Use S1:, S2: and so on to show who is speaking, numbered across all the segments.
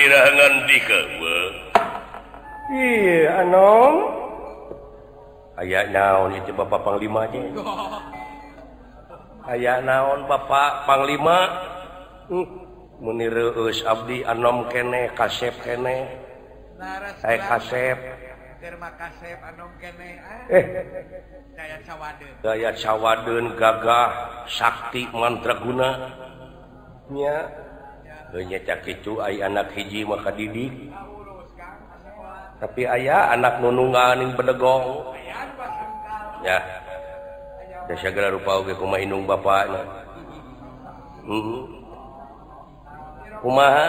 S1: Mandira ngandika.
S2: Iya anom. Aya naon itu Bapak Panglima teh? Aya naon Bapak Panglima? Meni reueus abdi anom keneh kasep keneh. Saya kasep.
S3: Terima kasep anom keneh. Dayat sawadeun.
S2: Dayat sawadeun gagah sakti mandraguna. Nya. Heuh nya kitu ai anak hiji maka didik. Tapi aya anak nunungan bedegong. Ya. Da sagala rupa oge kumaha indung bapana. Heeh. Kumaha?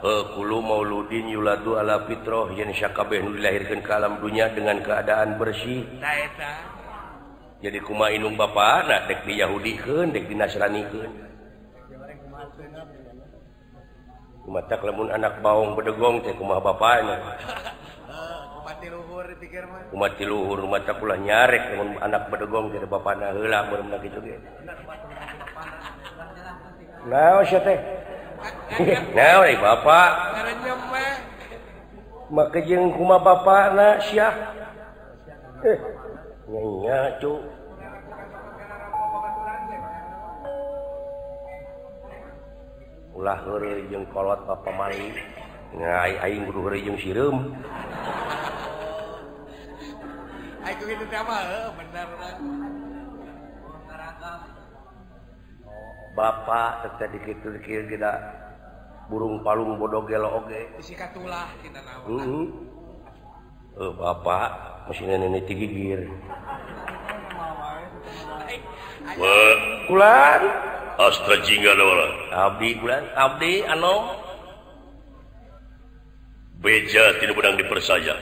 S2: Heuh kullu mauludin yuladu ala fitrah yen sakabeh nu dilahirkeun ka alam dunya dengan keadaan bersih.
S3: Tah eta.
S2: Jadi kumaha indung bapana dek di Yahudikeun dek di Nasranikeun. Kumaha lamun anak baong bedegong teh kumaha bapana? Kumaha ti luhur mata ulah nyarek lamun anak bedegong teh bapana heula meureun kitu ge. Naon sia teh? Naon euy bapak? Make jeung kumaha bapana sia? Nya cu. Ulah heureuy jeung kolot bapa mali. Ngai aing kudu heureuy jeung sireum.
S3: Aing kitu teh mah bener.
S2: Bapak teh dikitu kieu geda burung palung bodo gelo oge.
S3: Bisi katulah kita naon.
S2: Heeh. Bapak mesin nenek ti gigir. Kulan
S1: Astra jingga dawala.
S2: Abdi kulan abdi anu
S1: beja tidak benang dipersaya.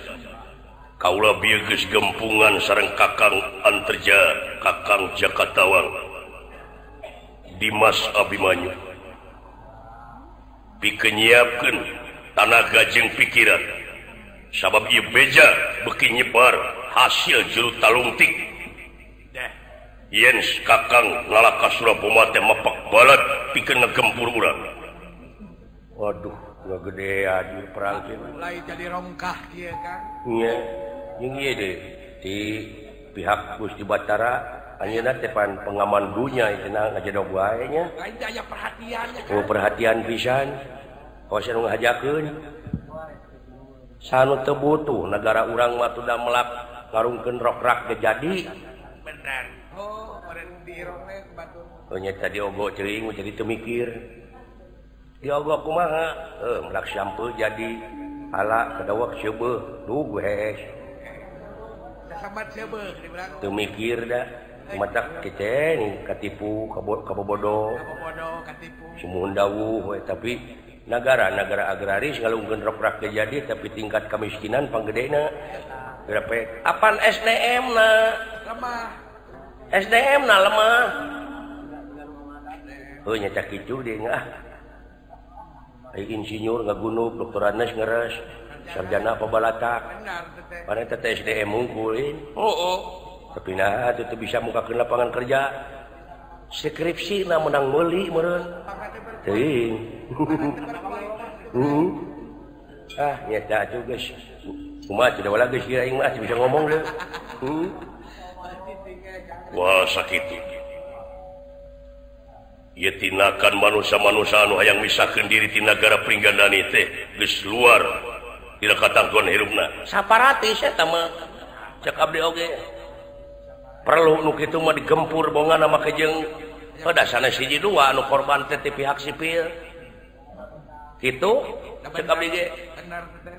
S1: Kaula bieu geus gempungan sareng Kakang Anterja, Kakang Jakatawang, Dimas Abimanyu. Pikeun nyiapkeun tanaga jeung pikiran. Sabab ieu beja beuki nyebar hasil juru talungtik. Yen Kakang ngalaka Suraboma teh mepak balad pikeun ngegempur urang.
S2: Waduh, ngagedean ieu perang teh.
S3: Mulai jadi rongkah kieu Kang.
S2: Nya, jeung ieu deui di pihak Gusti Batara anjeunna teh pan pengaman dunya cenah ngajedog wae nya.
S3: Lain aya perhatian.
S2: Oh, perhatian pisan. Kawas anu ngahajakeun. Sanu teu butuh nagara urang mah tuh da melak ngarungkeun rokrak ge jadi.
S3: Bener. Oh, meureun dirong batur.
S2: Oh nya tadi ogo ceuing jadi teu mikir. Diogo kumaha? Heuh, melak sampeu jadi ala kadawak seubeuh, duh hees.
S3: Sasambat seubeuh dibilang.
S2: Teu mikir da. Matak kitu nih katipu kabobodo.
S3: Kabobodo katipu.
S2: Sumuhun dawuh we tapi negara-negara agraris ngalungkeun rokrak ge jadi tapi tingkat kemiskinan panggedena. Berapa? Apan SDM na?
S3: Lemah.
S2: SDM na lemah. Heuh nya cak kitu deui ah. Ai insinyur ngagunup, doktorandes ngeres, sarjana pabalatak. Padahal teh SDM unggulin.
S3: Oh.
S2: Tapi nah teu bisa mukakeun lapangan kerja. Skripsi na menang meuli meureun. Teuing. Ah, nya teh atuh geus. Kumaha teu wala geus aing mah bisa ngomong deui.
S1: Wah sakitu. Ieu tinakan manusia-manusia anu hayang misahkeun diri ti nagara Pringgandani teh geus luar tina katangtuan hirupna.
S2: Saparatis eta mah. Cek abdi oge. Perlu nu kitu mah digempur bongana make jeung dasana siji dua anu korban teh ti pihak sipil. Kitu cek abdi ge.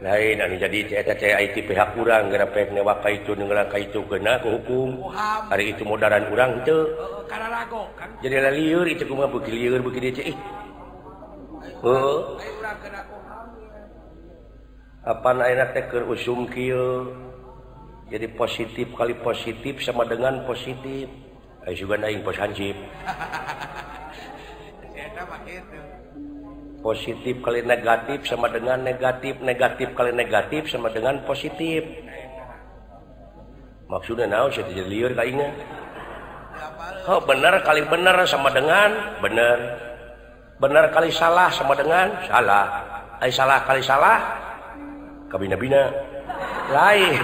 S2: Lain anu jadi eta teh IT pihak urang geura pek newak ka itu ngeula ka itu keuna ku hukum. Ari itu modaran urang teu.
S3: Kararago kan.
S2: Jadi lieur itu kumaha beuki lieur beuki dieu ih. Heuh. Apan ayeuna teh keur usum kieu. Jadi positif kali positif sama dengan positif. Ayo sugan aing pos hansip. Positif kali negatif sama dengan negatif, negatif kali negatif sama dengan positif. Maksudnya naon sih jadi lieur ka aing. Oh, benar kali benar sama dengan benar. Benar kali salah sama dengan salah. Ai salah kali salah kabina-bina lain.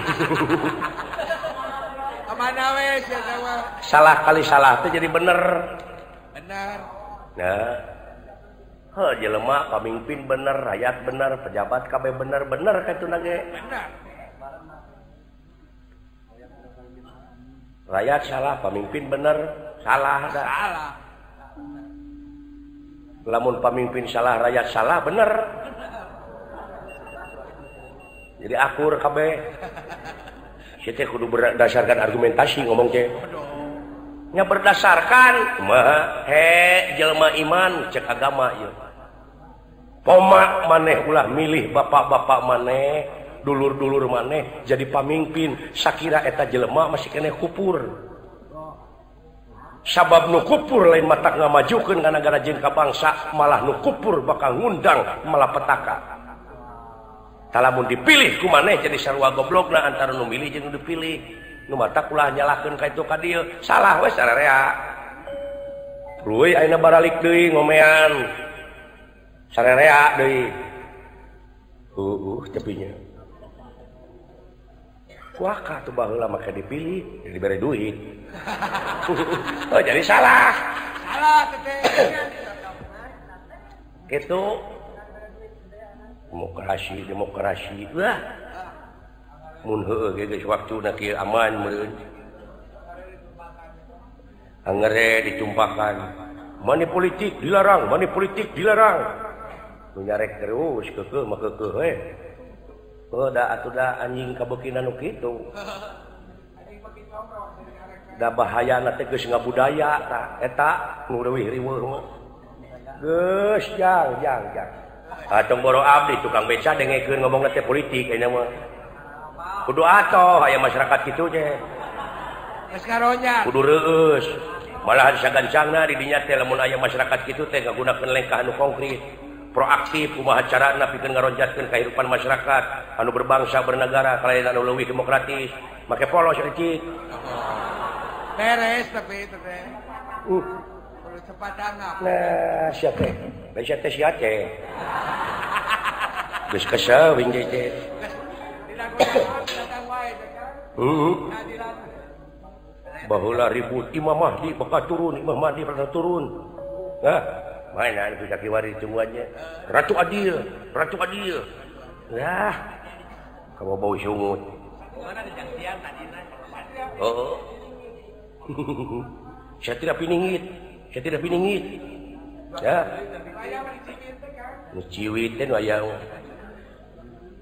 S3: Kemana we sia
S2: salah kali salah teh jadi bener.
S3: Bener.
S2: Nah, heuh jelema pamimpin bener, rakyat bener, pejabat kabeh bener, bener kitu na ge.
S3: Bener.
S2: Rakyat salah, pamimpin bener, salah dah.
S3: Salah.
S2: Lamun pamimpin salah, rakyat salah, bener. Jadi akur kabeh. Sia teh kudu berdasarkan argumentasi ngomong teh. Nya berdasarkan kumaha he jelema iman cek agama ieu. Poma maneh ulah milih bapak-bapak maneh, dulur-dulur maneh jadi pamimpin sakira eta jelema masih keneh kupur. Sabab nu kupur lain matak ngamajukeun ka nagara jeung ka bangsa, malah nu kupur bakal ngundang malapetaka. Talamun dipilih ku maneh jadi sarua goblokna antara nu milih jeung nu dipilih. Nu matak ulah nyalahkeun ka itu ka dieu, salah we sararea. Reuy ayeuna baralik deui ngomean. Sararea deui. Tepinya. Wah, tuh baheula make dipilih, jadi dibere duit. Oh, jadi salah.
S3: Salah teteh.
S2: Gitu. Demokrasi, demokrasi. Wah. Mun heueuh ge geus waktuna kieu aman meureun. Angere ditumpakan. Money politik dilarang, money politik dilarang. Nu nyarek terus keukeuh mah keukeuh we. Oh, da atuh da anjing kabeukina nu kitu. Da bahayana teh geus ngabudaya tah eta nu leuwih riweuh mah. Geus jang jang jang. Atong boro abdi tukang beca dengekeun ngomongna teh politik ayeuna mah. Kudu atoh aya masyarakat kitu teh.
S3: Geus karonya.
S2: Kudu reueus. Malahan sagancangna di dinya teh lamun aya masyarakat kitu teh ngagunakeun lengkah anu konkret. Proaktif kumaha carana pikeun ngaronjatkeun kahirupan masyarakat anu berbangsa bernegara kalayan anu leuwih demokratis make polos eucik
S3: beres tapi itu teh kudu cepat tanggap
S2: nah sia teh basa teh sia teh geus kesel wing teh baheula ribut Imam Mahdi bakal turun, Imam Mahdi bakal turun. Nah, mana itu sakiwari tungguannya. Ratu Adil, Ratu Adil. Nah, kamu bau sungut. Oh. Saya tidak piningit, saya tidak piningit. Ya. Nu ciwit teh wayang.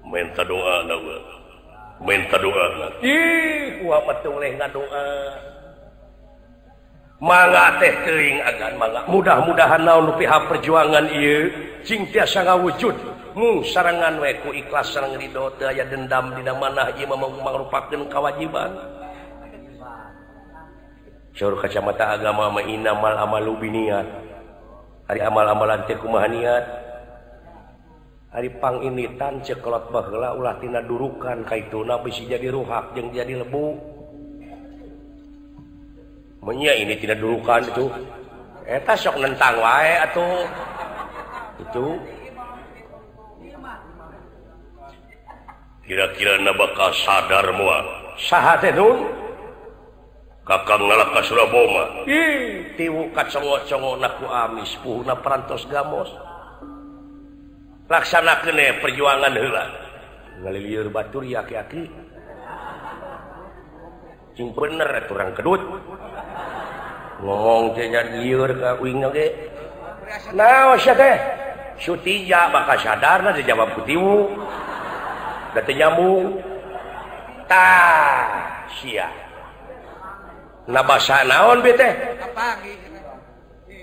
S1: Minta doa na gua. Minta doa na.
S2: Ih, gua petung leh ngadoa. Mangga teh teuing agan mangga. Mudah-mudahan naon nu pihak perjuangan ieu cing tiasa ngawujud mung sarengan we ku ikhlas sareng ridho teu aya dendam dina manah ieu mah mangrupakeun kawajiban. Saur kacamata agama mah innamal amalu binniyat. Ari amal-amalan teh kumaha niat. Ari panginitan cekelot baheula ulah tina durukan kaituna bisi jadi ruhak jeung jadi lebu. Menya ini tidak durukan itu. Eta sok nentang wae atuh. Itu
S1: kira-kira na bakal sadar moal.
S2: Saha teh Nun?
S1: Kakang ngalaka Suraboma.
S2: Ih, tiwu kacongo-congona ku amis puhuna parantos gamos. Laksanakeun perjuangan heula. Ngalilieur batur ya aki-aki. Cing bener atuh urang kedut. Ngomong teh nya lieur ka uing ge. Naon sia teh? Sutija bakal sadarna dijawab ku tiwu. Da teu nyambung. Tah, sia. Na basa naon bi teh?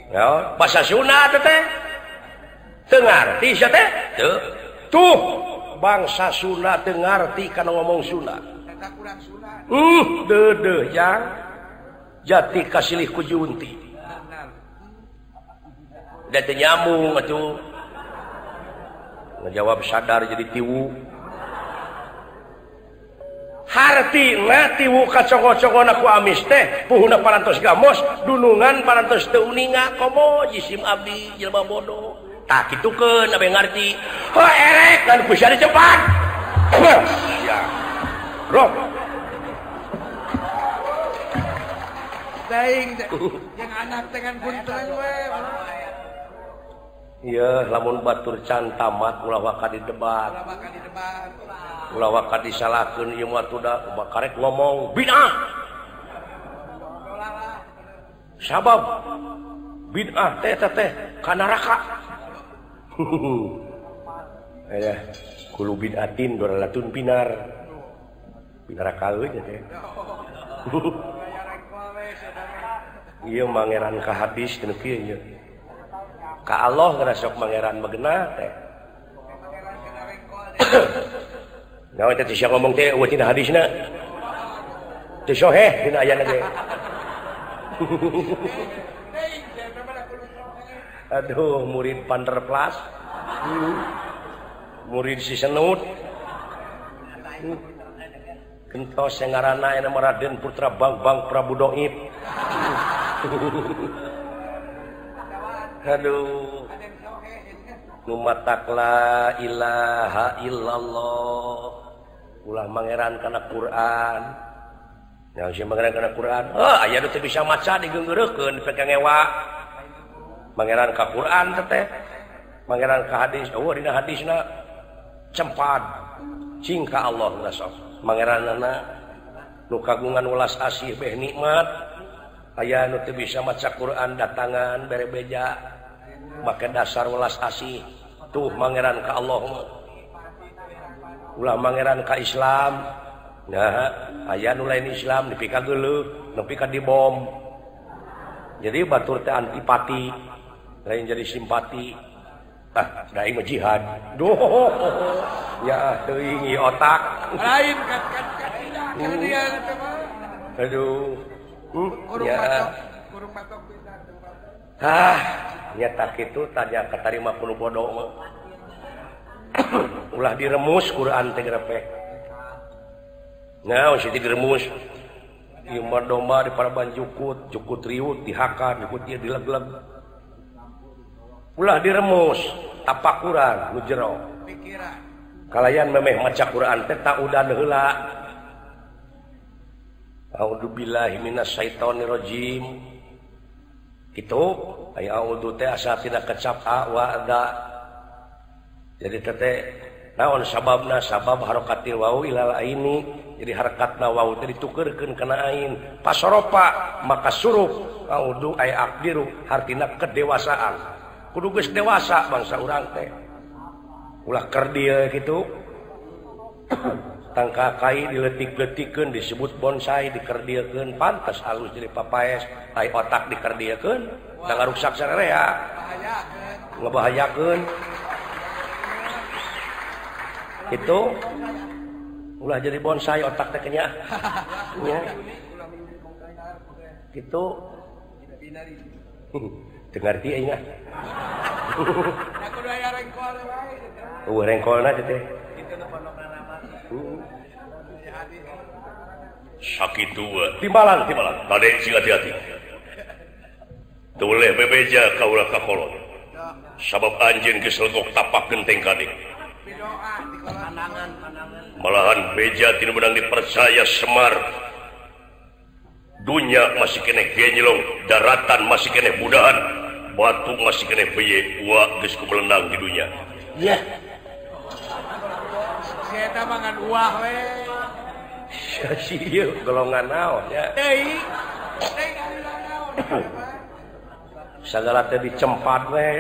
S2: Naon? Basa Sunda teh teh. Teu ngarti sia teh? Teu. Tuh, bangsa Sunda teu ngarti kana ngomong Sunda. Deudeuh jang. Jati kasilih ku junti. Da teu nyambung atuh. Ngajawab sadar jadi tiwu. Hartina tiwu kacongo-congona ku amis teh puhuna parantos gamos dunungan parantos teu uninga komo jisim abdi jelema bodoh. Tak kitukeun abe ngarti. Heuh erek kan ku sia dicepat. Sia. Roh.
S3: Daing jeung anak teh kan punten we.
S2: Ieu lamun batur can tamat ulah waka didebat. Ulah waka disalahkeun ieu mah tuh da karek ngomong bid'ah. Sabab bid'ah teh teh ka neraka. Aya kulo bid'atin dolalatun pinar. Pinar kawe teh. Ieu mangeran ka hadis teu kieu nya. Ka Allah geura sok mangeran magena teh. Naon teh sia ngomong teh eueuh tina hadisna. Teu soheh dina ayana ge. Aduh, murid Panderplas. Murid si Senut. Kentos yang ngaranna aya Raden Putra Bangbang Prabu Doib. Aduh. Nu matak la ilaha illallah. Ulah mangeran kana Quran. Nya si mangeran kana Quran. Heuh, aya nu teu bisa maca digeunggeureukeun dipake ngewa. Mangeran ka Quran teh. Mangeran ka hadis, eueuh dina hadisna cempad. Cing ka Allah geus mangeranana nu kagungan welas asih beh nikmat aya nu teu bisa maca Quran datangan bere beja make dasar welas asih tuh mangeran ka Allah ulah mangeran ka Islam nah aya nu lain Islam nepi ka geuleuh nepi ka dibom jadi batur teh antipati lain jadi simpati. Ah, da ieu mah jihad. Duh. Ya teuing ieu otak.
S3: Lain kan kan dia teh mah.
S2: Aduh.
S3: Ya. Kurung batok pisan.
S2: Ah, nya tak kitu tanya katarima kudu bodoh mah. Ulah diremus Quran teh grepek. Nah, si diremus. Ieu mah domba di paraban jukut, jukut riut dihakan, jukut ieu dileg-leg. Ulah diremus tapakuran nu jero
S3: pikiran
S2: kalayan memeh maca Quran teh taudan heula. A'udzubillahi minasyaitonirrajim. Kitu aya a'udzu teh asa tina kecap a wa da. Jadi teh naon sababna sabab harakatil wau ilal aini. Jadi harakatna wau teh ditukeurkeun kana ain pasoropa maka surup a'udzu ay aqdiru hartina kedewasaan. Kudu geus dewasa bangsa urang teh. Ulah kerdil kitu. Tangka kai diletik-letikeun disebut bonsai dikerdilkeun pantes halus jadi papaes ai otak dikerdilkeun da ngaruksak sararea. Ngebahayakeun. Kitu ulah jadi bonsai otak teh nya. Nya. Kitu. Teu ngarti aing ah.
S3: Kudu aya rengkol wae.
S2: Eueuh rengkolna teh.
S1: Sakitu we.
S2: Timbalan, timbalan.
S1: Kade sing hati-hati. Teu boleh bebeja ka ulah ka kolot. Sabab anjeun geus legok tapak genteng kadek. Malahan beja tinu menang dipercaya Semar. Dunya masih keneh genyelong, daratan masih keneh budahan, batu masih keneh beye, ua geus kumelenang di dunya.
S2: Ya.
S3: Si eta mah ngan uah we.
S2: Si ieu golongan naon nya?
S3: Teuing. Teuing aliran naon.
S2: Sagala teh dicempat we.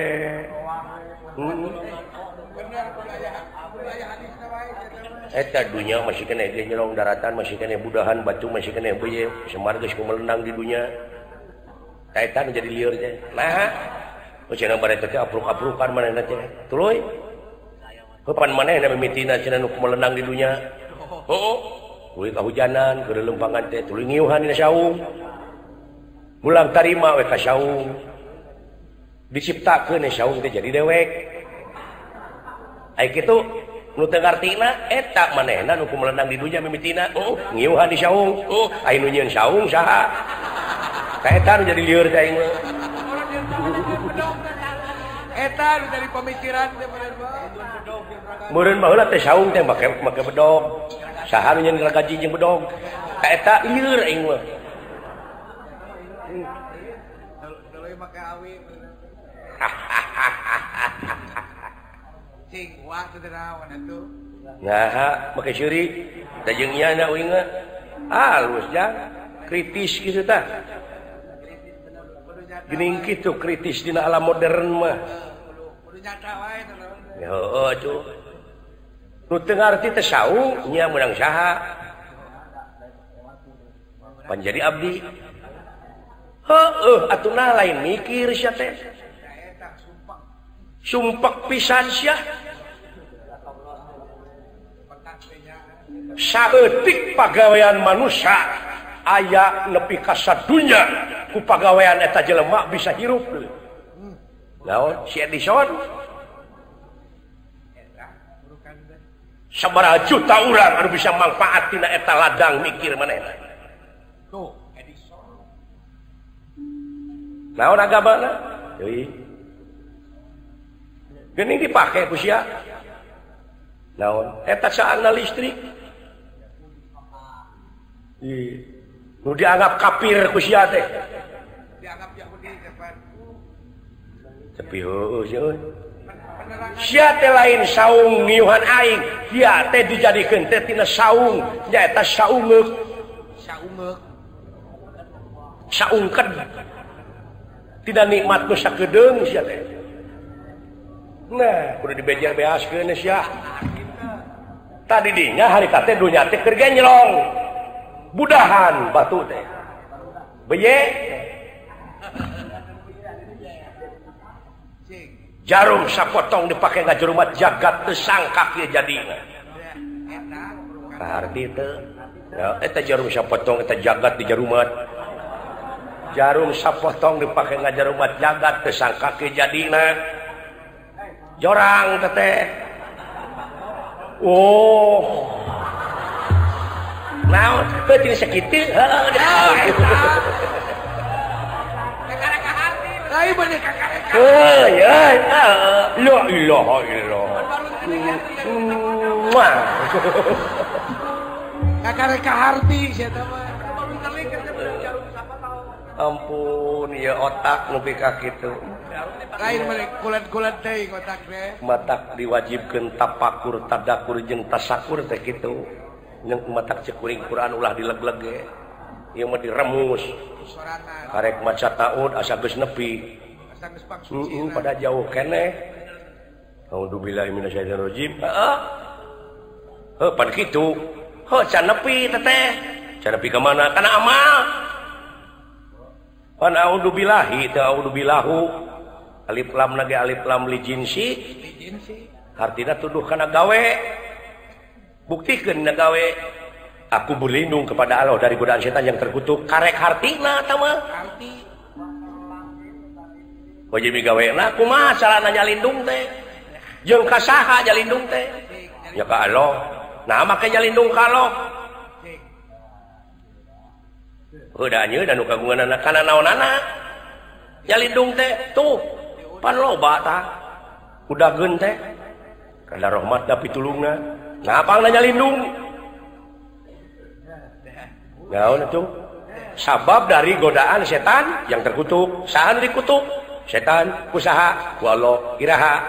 S3: Bener kudu aya hadisna wae.
S2: Eta dunya masih keneh genyelong, daratan masih keneh budahan, batu masih keneh beye, Semar geus kumelenang di dunya. Eta eta nu jadi lieur teh. Nah, cenah bare teh apruk-aprukan manehna teh. Tuluy. Heupan manehna mimitina cenah nu kumelenang di dunya. Heuh. Tuluy kahujanan, keur lempangan teh tuluy ngiuhan dina saung. Mulang tarima we ka saung. Diciptakeun saung teh jadi dewek. Ai kitu nu teu ngartina eta manehna nu kumelenang di dunya mimitina ngiuhan di saung ai nu nyieun saung saha ka eta nu jadi lieur teh aing mah.
S3: Eta dari pemikiran teh
S2: meureun baheula teh saung teh make bedog. Saha nu nyeun gaji jeung bedog. Ka eta lieur aing mah.
S3: Deui make awi. Cing wah teu naon atuh.
S2: Nah, make seuri da jeung ieu na uing mah. Halus jang, kritis kitu tah. Geuning kitu kritis dina alam modern mah.
S3: Kudu nyata wae
S2: heueuh atuh. Nu teu ngarti teh saung nya meunang saha. Pan jadi abdi. Heueuh atuh nah lain mikir sia teh. Sumpek pisan sia. Saeutik pagawean manusia aya nepi ka sadunya ku pagawean eta jelema bisa hirup. Naon si Edison sabaraha juta urang anu bisa manfaat tina eta ladang mikir manehna.
S3: Tuh Edison.
S2: Naon agamana? Deui. Geuning dipake ku sia. Naon eta saangna listrik. Nu dianggap kafir ku sia teh.
S3: Dianggap Yahudi depan.
S2: Tapi heueuh sia euy. Sia teh lain saung ngiuhan aing, sia teh dijadikeun teh tina saung, nyaeta saungeuk.
S3: Saungeuk.
S2: Saungkeun. Tidak nikmat nu sakedeung sia teh. Nah, kudu dibejer-beaskeun sia. Tadi dinya harita teh dunya teh keur genjlong. Budahan batu teh. Beye. Jarum sapotong dipake ngajerumat jagat teu sangkak ieu jadina. Kaharti teu. Ya eta jarum sapotong eta jagat di jarumat. Jarum sapotong dipake ngajarumat jagat teu sangkak ieu jadina. Jorang teh. Oh. Naon penting sakitu heuh.
S3: Lain bener kakareka.
S2: Heuh, ya. La ilaha illallah. Muah.
S3: Kakareka harti sia teh mah.
S2: Ampun, ya otak nepi ka kitu.
S3: Lain mah kulat-kulat teh otak teh.
S2: Matak diwajibkeun tapakur, tadakur jeung tasakur teh kitu. Yang matak cekuring Quran ulah dileg-leg ge. Ieu mah diremus. Karek maca taud asa geus nepi.
S3: Asa geus pangsuci.
S2: Pada jauh keneh. Auzubillahi minasyaitonirrajim. Heeh. Heuh pan kitu. Heuh can nepi teteh. Can nepi ka mana? Kana amal. Pan auzubillahi teu auzubillahu. Alif lam lagi alif lam li jinsi.
S3: Li jinsi.
S2: Hartina tuduh kana gawe. Buktikeun na gawe. Aku berlindung kepada Allah dari godaan setan yang terkutuk. Karek hartina eta mah.
S3: Harti.
S2: Wajib gawena kumaha carana nyalindung teh? Jeung ka saha nyalindung teh? Ya ka Allah. Nah make nyalindung ka Allah. Heuh da anjeun anu kagunganana kana naonana? Nyalindung teh tuh pan loba tah. Udageun teh. Kada rahmat da pitulungna. Nah pangna nyalindung. Naon atuh? Sabab dari godaan setan yang terkutuk. Saha nu dikutuk? Setan kusaha ku Allah iraha.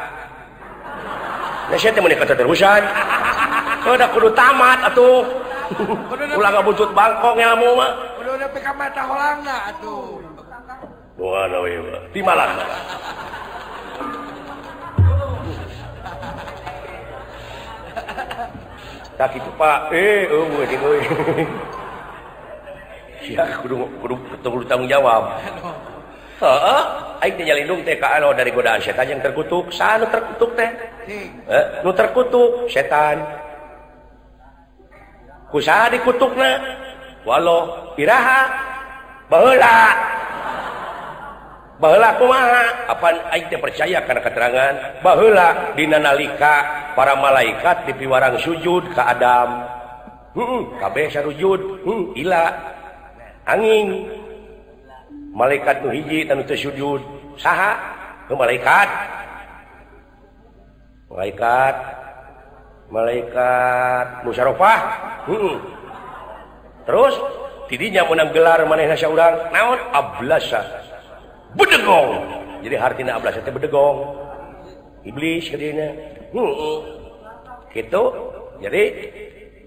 S2: Nah sia teh meuni katerusan. Heuh da kudu tamat atuh. Ulah ngabuntut bangkong ilmu mah.
S3: Kudu nepi ka mata holangna atuh.
S2: Wah, we mah. Timalah. Tak kitu Pak. Eueuh jeung euy. Sia kudu kudu tanggung jawab. Heeh, aing teh nyalindung teh ka Allah dari godaan setan yang terkutuk. Saha nu terkutuk teh? Nu terkutuk setan. Ku saha dikutukna? Walau iraha baheula. Baheula kumaha? Apan aing teh percaya kana keterangan baheula dina nalika para malaikat dipiwarang sujud ka Adam. Heeh, kabeh sarujud. Ila angin malaikat nu hiji tanu teu sujud. Saha? Nu malaikat. Malaikat malaikat musyarakah. Terus tidinya menang gelar manehna saurang naon ablasa bedegong. Jadi hartina ablasa teh bedegong. Iblis kadinya. Kitu. Jadi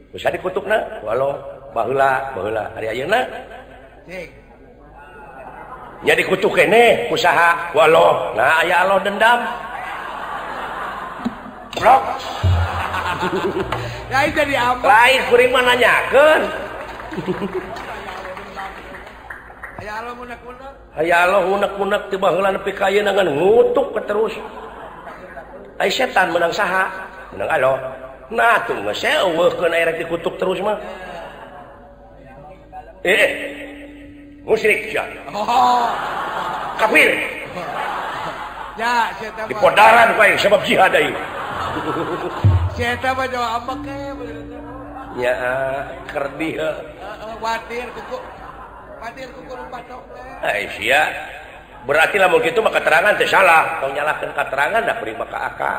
S2: bisa dikutukna walau baheula baheula ari ayeuna nya dikutuk keneh ku saha walau nah aya Allah dendam. Blok.
S3: Lain jadi apa?
S2: Lain kuring mah nanyakeun.
S3: Aya Allah unek-unek.
S2: Aya Allah unek-unek ti baheula nepi ka ayeuna ngan ngutuk terus. Ai setan menang saha? Menang Allah. Nah tuh geus eueuhkeun aya rek dikutuk terus mah. Musyrik sia.
S3: Oh.
S2: Kafir.
S3: Ya, setan.
S2: Dipodaran ku aing sebab jihad aing.
S3: Setan mah jawab ambek ke.
S2: Ya, kerdih.
S3: Heeh, watir kuku. Watir kuku patok teh.
S2: Ai sia. Berarti lamun kitu mah keterangan teh salah. Tong nyalahkeun keterangan da kuring mah ka aka.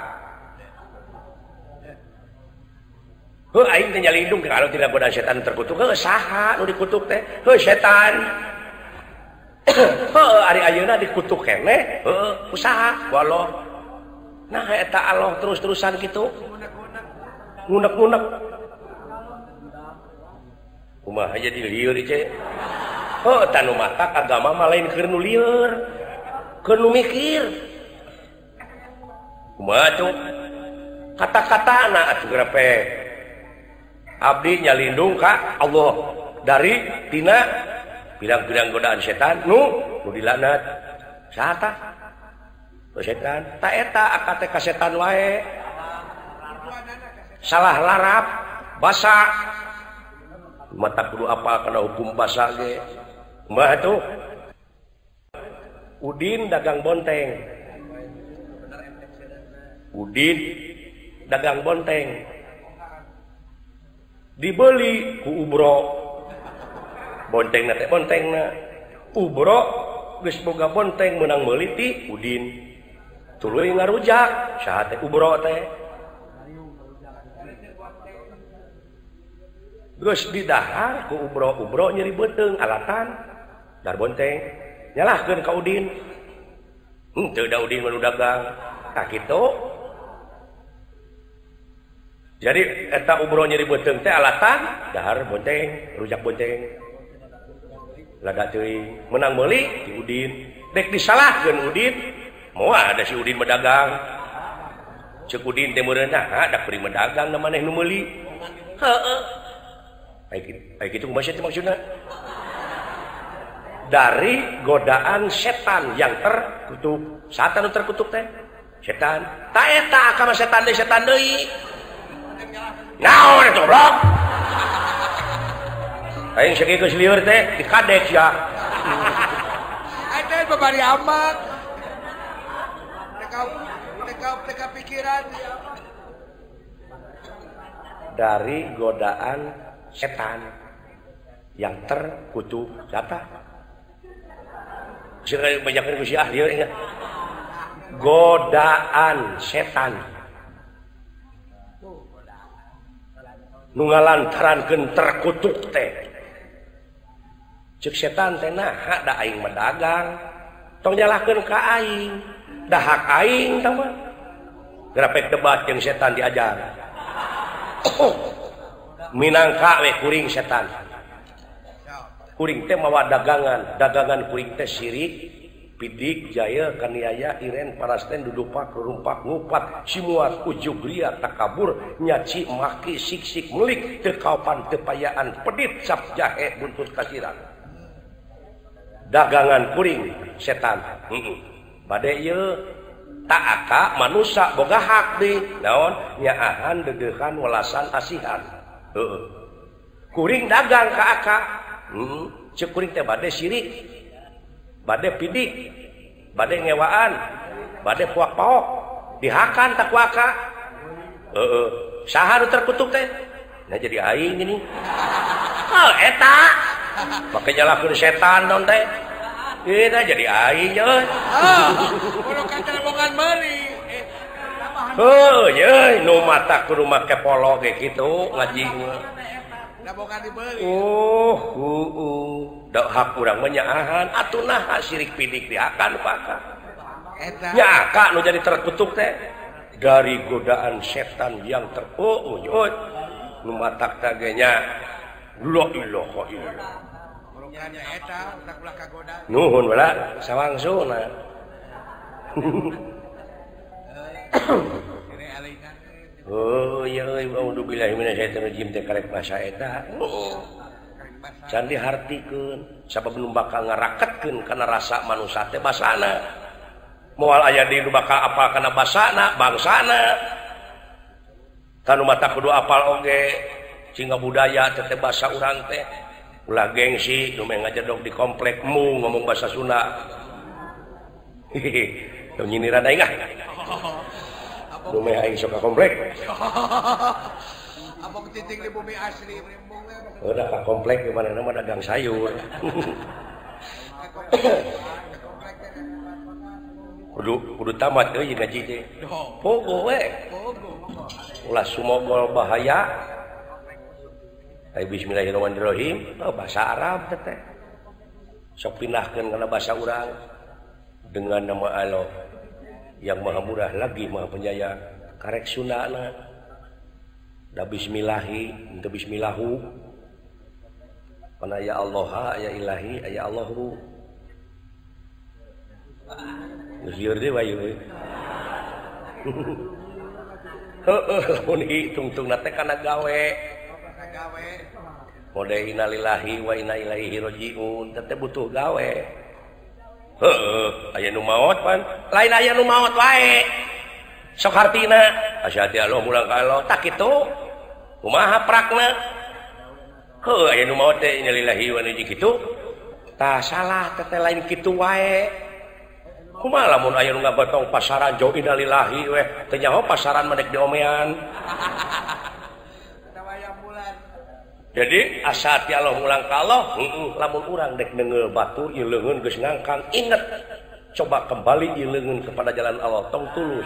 S2: Heuh aing teh nyalindung kalau tidak godaan setan terkutuk. Heuh saha nu dikutuk teh? Heuh setan. Heuh ari ayeuna dikutuk keneh, heuh ku saha? Ku Allah. Nah eta Allah terus-terusan kitu. Ngunek-ngunek. Kumaha jadi lieur ieu? Heuh tah nu matak agama mah lain keur nu lieur. Keur nu mikir. Kumaha tuh? Kata-katana atuh gerepe. Abdi nyalindung ka Allah dari tina pirang-pirang godaan setan nu dilaknat. Saha tah? Setan. Ta eta akad teh ka setan wae. Salah larap basa. Mata kudu apal kana hukum basa ge. Kumaha tuh? Udin dagang bonteng. Udin dagang bonteng. Dibeli ku Ubro. Bontengna teh bontengna. Ubro geus boga bonteng meunang meuli ti Udin. Tuluy ngarujak saha teh Ubro teh. Geus didahar ku Ubro, Ubro nyeri beuteung alatan dar bonteng. Nyalahkeun ka Udin. Henteu da Udin mah nu dagang. Tah kitu. Jadi eta Ubro nyeri beuteung teh alatan dahar bonteng, rujak bonteng. Lada teuing, menang meuli ti Udin. Dek disalahkeun Udin, moal ada si Udin medagang. Ceuk Udin teh meureun nah da kuring medagang da maneh nu meuli. Heeh. Ai kitu kumaha teh maksudna? Dari godaan setan yang terkutuk. Setan nu terkutuk teh setan. Ta eta akama setan deui setan deui. Naon eta goblok? Aing sakieu geus lieur teh dikadek sia.
S3: Eta babari amat. Teka pikiran
S2: dari godaan setan yang terkutuk. Siapa? Sing banyakeun ku si ah lieur ingat. Godaan setan nu ngalantarankeun terkutuk teh. Ceuk setan teh naha da aing mah dagang. Tong nyalahkeun ka aing. Da hak aing tah mah. Gerapek debat jeung setan diajar. Minangka we kuring setan. Kuring teh mawa dagangan, dagangan kuring teh sirik, pidik, jaya, kaniaya, iren, parasten, dudupak, rurumpak, ngupat, simuat, ujug, ria, takabur, nyaci, maki, siksik, melik, tekaupan, tepayaan, pedit, cap, jahe, buntut, kasiran. Dagangan kuring setan. Bade ieu tak aka manusa boga hak di naon nyaahan dedehan welasan asihan. Heeh. Kuring dagang ka aka. Ceuk kuring teh bade sirik, bade pidik, bade ngewaan, bade puak-paok, dihakan tak ku aka. Heeh. Saha nu terkutuk teh? Nah jadi aing ini. Oh eta. Make nyalahkeun setan naon teh? Eta jadi aing euy.
S3: Ah, kudu katelebongan meuli.
S2: Heuh ye nu mata kudu make polo ge kitu ngaji mah. Oh, heueuh. Da hak urang mah nyaahan atuh naha sirik pidik diakan paka. Eta. Nya nu jadi terkutuk teh dari godaan setan yang terpuuy nu matak teh nya la ilaha illallah. Nuhun bala sawangsuna. Oh ya euy auzubillahi minasyaitonir rajim teh karek basa eta. Can dihartikeun sabab nu bakal ngaraketkeun kana rasa manusa teh basana. Moal aya di nu bakal apal kana basana, bangsana. Kanu mata kudu apal oge sehingga budaya teh basa urang teh. Ulah gengsi nu meh ngajedog di komplek mu ngomong bahasa Sunda. Hehehe, teu nyindiran aing ah. Nu meh aing sok ka komplek.
S3: Abang cicing di bumi asli rimbung we.
S2: Udah ka komplek di mana mah dagang sayur. Kudu tamat euy ngaji teh. Pogo we. Ulah sumogol bahaya. Bismillahirrahmanirrahim, oh, bahasa Arab teh. Sok pindahkeun kana bahasa urang dengan nama Allah yang Maha Murah lagi Maha Penyayang. Karek Sundana. Da bismillahi, henteu bismillahu. Kana ya Allah, ya Ilahi, ya Allahu. Geus lieur deui wae euy. Heueuh, lamun hitungtungna teh kana gawe. Mode innalillahi wa inna ilaihi rajiun teh butuh gawe. Heueuh, aya nu maot pan. Lain aya nu maot wae. Sok hartina, asyhadu Allah mulang ka Allah, tak kitu. Kumaha prakna? Heueuh, aya nu maot teh innalillahi wa inna ilaihi kitu. Tah salah teh lain kitu wae. Kumaha lamun aya nu ngabotong pasaran jauh innalillahi weh, teu nyaho pasaran mah dek diomean. Jadi asa ti Allah mulang ka Allah, lamun urang dek neungeul batur ieu leungeun geus ngangkang, inget coba kembali ieu leungeun kepada jalan Allah tong tulus,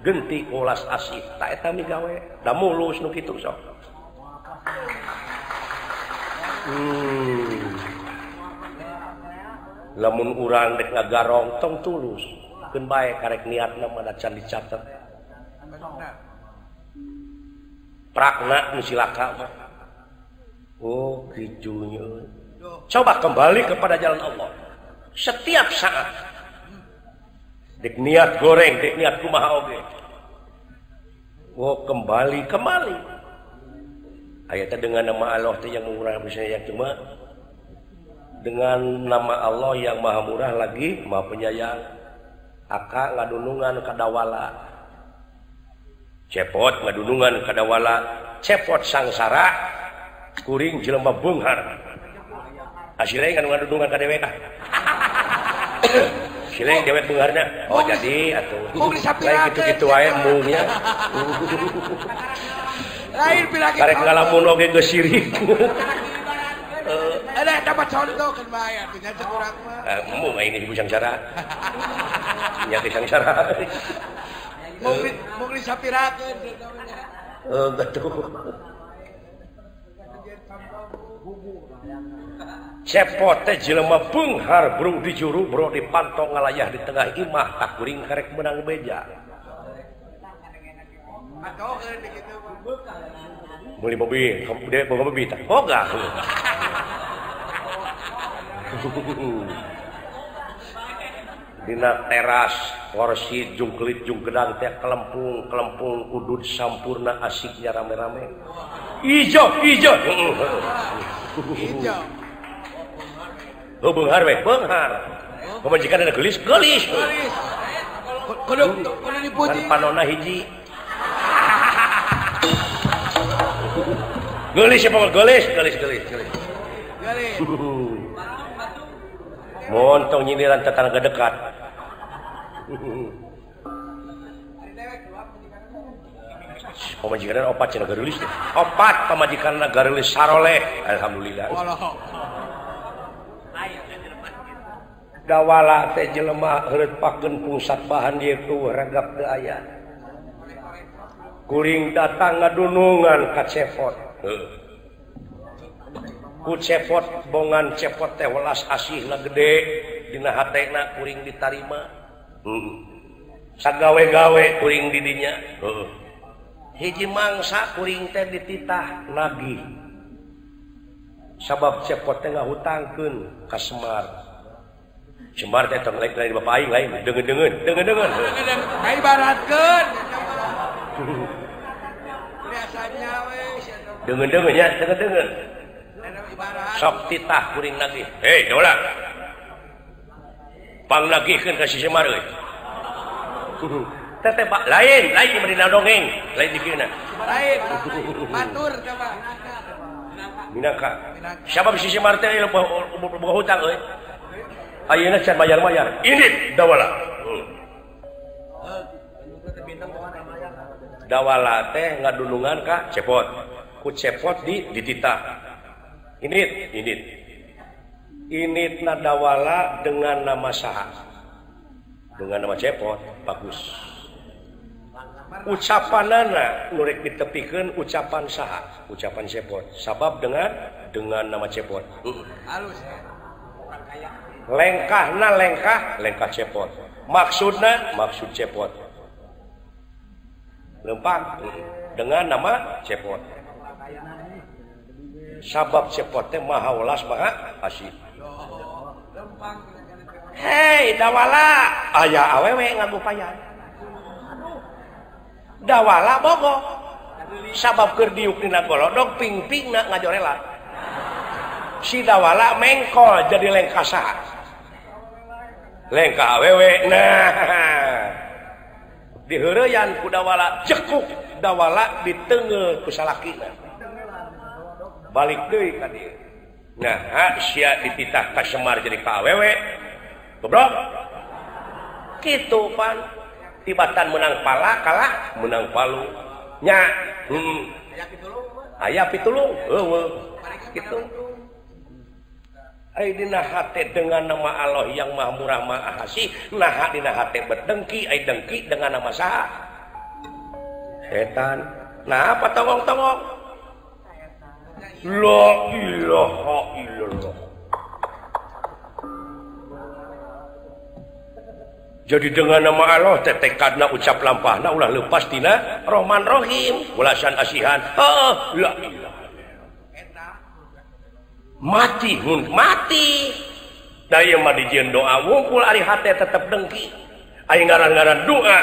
S2: genti ulas asih, ta eta migawe, da mulus nu kitu sok. Lamun urang dek ngagarong tong tulus, keun bae karek niatna mah da can dicatet. Prakna nu silaka mah. Oh, kijunya. Coba kembali kepada jalan Allah. Setiap saat. Dek niat goreng, dek niat kumaha oge. Oh, kembali, kembali. Ayatnya dengan nama Allah teh yang murah misalnya yang cuma dengan nama Allah yang Maha Murah lagi Maha Penyayang. Aka ngadunungan kadawala. Cepot ngadunungan kadawala, cepot sangsara. Kuring jelema beunghar. Asile kan ngadunungan ka dewek ah. Sileng dewek beungharna. Oh jadi atuh. Lain kitu-kitu wae embungnya.
S3: Lain pilih
S2: karek ngalamun oge geus sirik.
S3: Ada dapat contoh kan bae atuh nya cek urang mah.
S2: Embung aing geus sangsara. Nya geus sangsara.
S3: Mung disapirakeun.
S2: Heuh betul. Cepot teh jelema beunghar bro di juru bro di pantong ngalayah di tengah imah tak kuring karek menang beja. Beli mobil, dia boga mobil tak boga. Dina teras kursi jungkelit jungkedang teh kelempung kelempung udud sampurna asiknya rame-rame. Ijo ijo.
S3: Ijo.
S2: Oh beunghar we, beunghar. Pamajikan ada geulis, geulis.
S3: Kudu kudu dipuji.
S2: Kan panona hiji. Geulis ya pokok geulis, geulis, geulis, geulis.
S3: Geulis.
S2: Montong nyindiran tetangga dekat. Pamajikan opat cenah geulis teh. Opat pamajikan geulis saroleh. Alhamdulillah. Dawala teh jelema heureut pakeun pungsat bahan ieu ku ragap teu aya. Kuring datang ngadunungan ka Cepot. Ku Cepot bongan Cepot teh welas asihna gede dina hatena kuring ditarima. Sagawe-gawe kuring di dinya. Hiji mangsa kuring teh dititah nagih. Sabab Cepot teh ngahutangkeun ka Semar. Semar teh tong lain lain bapak aing lain deungeun-deungeun deungeun-deungeun.
S3: Ibaratkeun. Biasanya we
S2: deungeun-deungeun nya deungeun-deungeun. Sok titah kuring nagih. Hei, dola. Pangnagihkeun ka si Semar euy. Teteh pak lain, lain bari dongeng, lain dikieuna.
S3: Lain. Batur coba.
S2: Minangka. Siapa si Semar teh boga hutang euy? Ayeuna can bayar-bayar. Ini dawala. Dawala teh ngadulungan ka Cepot. Ku Cepot di dititah. Init, init. Initna dawala dengan nama saha? Dengan nama Cepot, bagus. Ucapanana nu rek ditepikeun ucapan saha? Ucapan Cepot. Sabab dengan nama Cepot.
S3: Halus.
S2: Lengkahna lengkah, lengkah Cepot. Maksudna maksud Cepot. Lempang dengan nama Cepot. Sabab Cepot teh maha welas maha asih. Hei dawala, aya awewe ngagupayan. Dawala bogo. Sabab keur diuk dina golodog ping-pingna ngajorela. Si dawala mengkol jadi lengkah saha? Lengkah awewe. Nah, diheureyan ku dawala, cekuk dawala diteungeul ku salakina. Balik deui ka dieu. Nah, sia dititah ka Semar jadi ka awewe. Goblok. Kitu pan. Tibatan menang pala kalah menang palu. Nya, Aya pitulung. Heueuh. Kitu. Ai dina hate dengan nama Allah yang Maha Murah Maha Asih, naha dina hate berdengki, ai dengki dengan nama saha? Setan. Nah, apa tongong-tongong? La ilaha illallah. Jadi dengan nama Allah teh tekadna ucap lampahna ulah lepas tina Rahman Rahim, welasan asihan. Heuh, la ilaha. Mati hun mati. Da ieu mah dijieun doa wungkul ari hate tetep dengki. Ari ngaran-ngaran doa.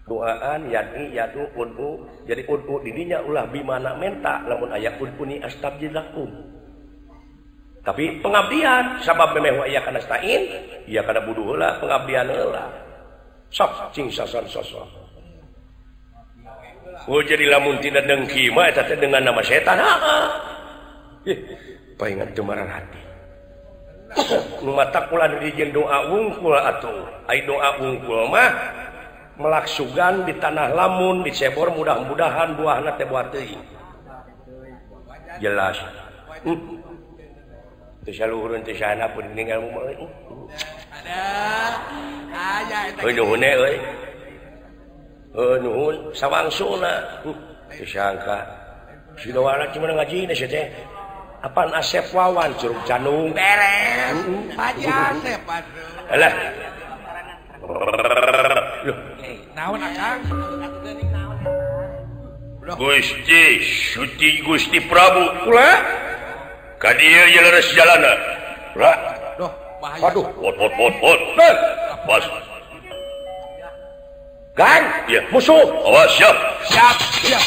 S2: Doaan yad'i yadu ud'u. Jadi ud'u di dinya ulah bimana menta lamun aya ud'uni astajib lakum. Tapi pengabdian sabab memeh wa iyyaka nasta'in, ieu kana buduh heula pengabdian heula. Sok cing sason sosok. Oh jadi lamun tina dengki mah eta teh dengan nama setan. Heeh. Ih, paingan teu hati. Nu matak ulah dijieun doa wungkul atuh. Ai doa wungkul mah melaksugan di tanah lamun dicebor mudah-mudahan buahna teh buah teuing. Jelas. Teu saluhureun teu sana pun ninggal mah euy.
S3: Ada. Aya eta.
S2: Heuh nuhun euy. Heuh nuhun sawangsuna. Teu sangka. Si dawala cuma ngaji sia teh. Apaan Asep Wawan curug Canung
S3: beres. Haji Asep atuh.
S2: Alah.
S3: Naon akang?
S1: Gusti Suti Gusti Prabu
S2: ulah
S1: ka dieu ye leres jalana. Ulah.
S3: Duh, bahaya.
S2: Aduh,
S1: pot pot pot pot. Pas.
S2: Gan,
S1: ya
S2: musuh.
S1: Awas siap.
S3: Siap, siap.